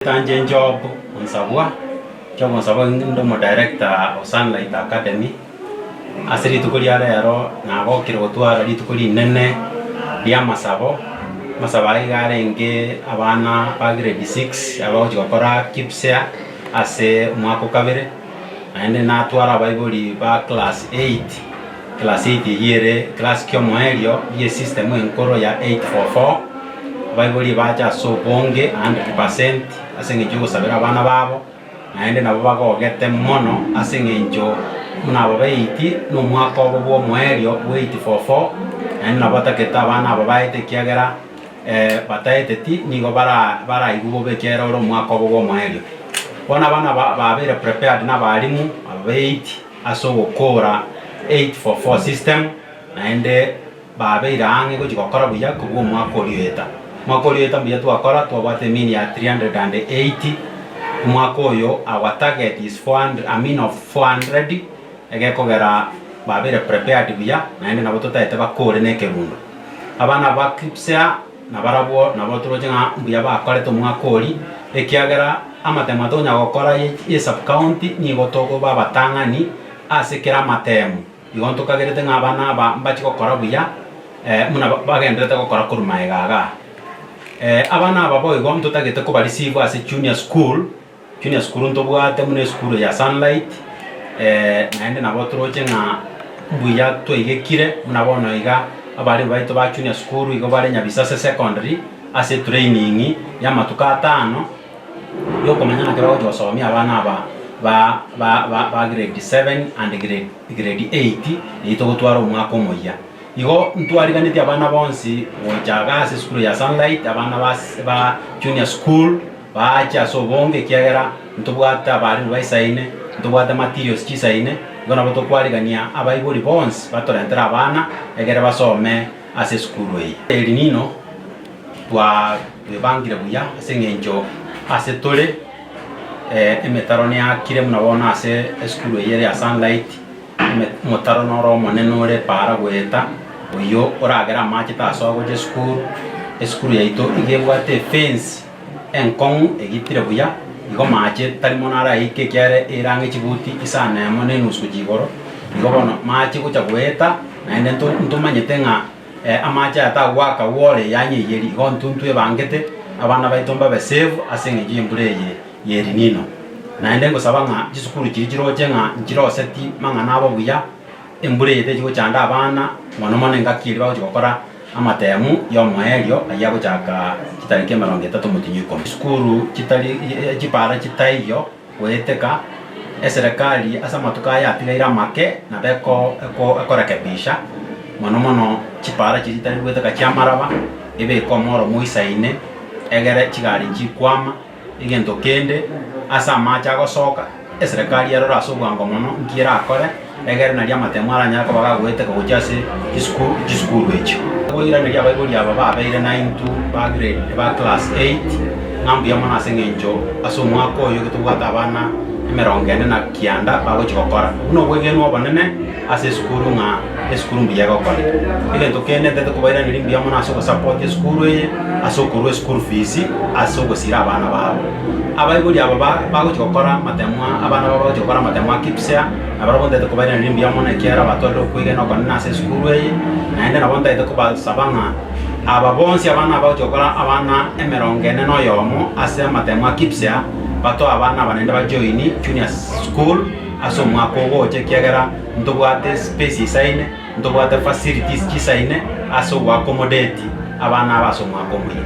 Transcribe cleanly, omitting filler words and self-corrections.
Tanche Job Onsabwa, Job Onsabwa inde omodirector o Sunlight Academy, ase rituko ria rero nagokire gotwara rituko rinene ria amasabo, amasabo aya iga arenge abana ba grade six abagochi gokora KPSEA ase omwaka o kabere, naende natwara abaibori ba class eight, Class eight eyio ere class kiomoerio ye system enkoro ya 844, abaibori bacha ase obonge 100% ase eng'encho yogosabera abana babo, naende nabo bagogete mono ase eng'encho buna aba ba eight na omwaka obo bwa omoerio bwa 844, naende nabo batagete abana aba baete ekiagera bataeteti nigo bara baraigwe bobe ekiagera ore omwaka obo bwa omoerio. Bono abana aba babeire prepared na abalimu aba ba eight. Ase ogokoora 8-4-4 system, naende babeire ang'e gochia gokora buya kobua omwaka oria oeta. Omwaka oria oeta mbuya twakora, twabwate emean ya 380, omwaka oyo our target is 400, a mean of 400, egekogera babeire prepared buya, naende nabo totaete bakore na ekerundo. Abana ba KPSEA nabarabwo nabo toroche ng'a mbuya bakorete omwaka oria, ekiagera amatemo atonya gokora ye sub county nigo tokoba abatang'ani ase kera amatemo. Igo ntokagerete ng'a abana aba mbachi gokora buya buna bagendererete gokora korwa magega igaa. Abana aba boigo ntotagete koba receive ase junior school. Junior school ntobwate buna esukuru ya Sunlight, naende nabo toroche ng'a mbuya twaigekire buna bono iga abarimu baito ba junior school igo bare Nyabisase secondary ase etraining ya amatuko atano ya okomanya naki bagochi gosomia abana aba ba ba ba ba grade seven and grade grade eight eywo togotwara omwaka omoyia. Igo ntwariganetie abana bonsi gocha iga ase esukuru ya Sunlight, abana bas ba junior school. Baache ase obonge, ekiagera ntobwate abarimu baisaine, ntobwate materials chisaine, igo nabo tokwarigania abaibori bonsi batorentere abana egere basome ase esukuru eye. El Nino twebangire buya ase eng'encho ase tore emetaro neakire buna bono ase esukuru eye ere ya Sunlight, omotaro noro omonene ore epaara goeta, oyio oragere amache tasoa gocha esukuru, esukuru yaito iga ebwate efence. enkong'u egitire buya, igo mache tari mono araike ekiagera ere ang'e chibuti isano emo na enusu gochia igoro, igo bono mache gocha goeta, naende nto ntomanyete ng'a amache aya tagoaka wall eye anyeiyeri, igo intwe ntwebangete, abana baito mbabe safe ase eng'encho ya embura eye ya El Nino. Naende ngosaba ng'a chisukuru chiria chiroche ng'a nchiroseti mang'ana abo buya, embura eye techi gochanda abana, mono mono engaki eria bagochi gokora Amatemu y'omoerio ayio agochaka chitariki emerongo etato omotienyi o ikomi. Chisukuru chitari chipara chitaiyo goeteka, eserekari ase amatuko aya atigaire amake nabo eko eko ekorekebisha mono mono chipara chiria chitari goeteka chiamaraba, ebeke omoro moisaine egere chigari nchikwama. Egento kende, ase amache agosoka, eserekari erore ase obwango mono nki erakore, egere nario amatemo aranyare koba gagoeteka gochia ase chisukuru chisukuru echio. Koiraneria abaibori aba babeire naintwe ba grade ba class eight, ng'a mbuya mono ase eng'encho ase omwaka oyo igo tobwate abana emerongo ene na kianda bagochia gokora. Obwo nobwegenwa obonene ase esukuru ng'a esukuru mbuya egokora. Egento kende ntete kobairaneria mbuya mono ase ogosapoti esukuru eye, ase okorua eschool fees, ase ogosira abana babo. Abaibori aba ba bagochia gokora amatemwa abana babo bagochia gokora amatemwa a KPSEA, nabarabwo ntete kobairaneria mbuya mono ekiagera batwarire okwegena okonene ase esukuru eye, naende nabo ntagete kobasaba ng'a aba bonsi abana abagochia gokora abana emerongo ene na oyomo ase amatemwa a KPSEA, batoe abana aba naende bajoini junior school ase omwaka ogocha ekiagera ntobwate space isaine, ntobwate facilities chisaine ase ogoaccommodate abana aba ase omwaka omoyia.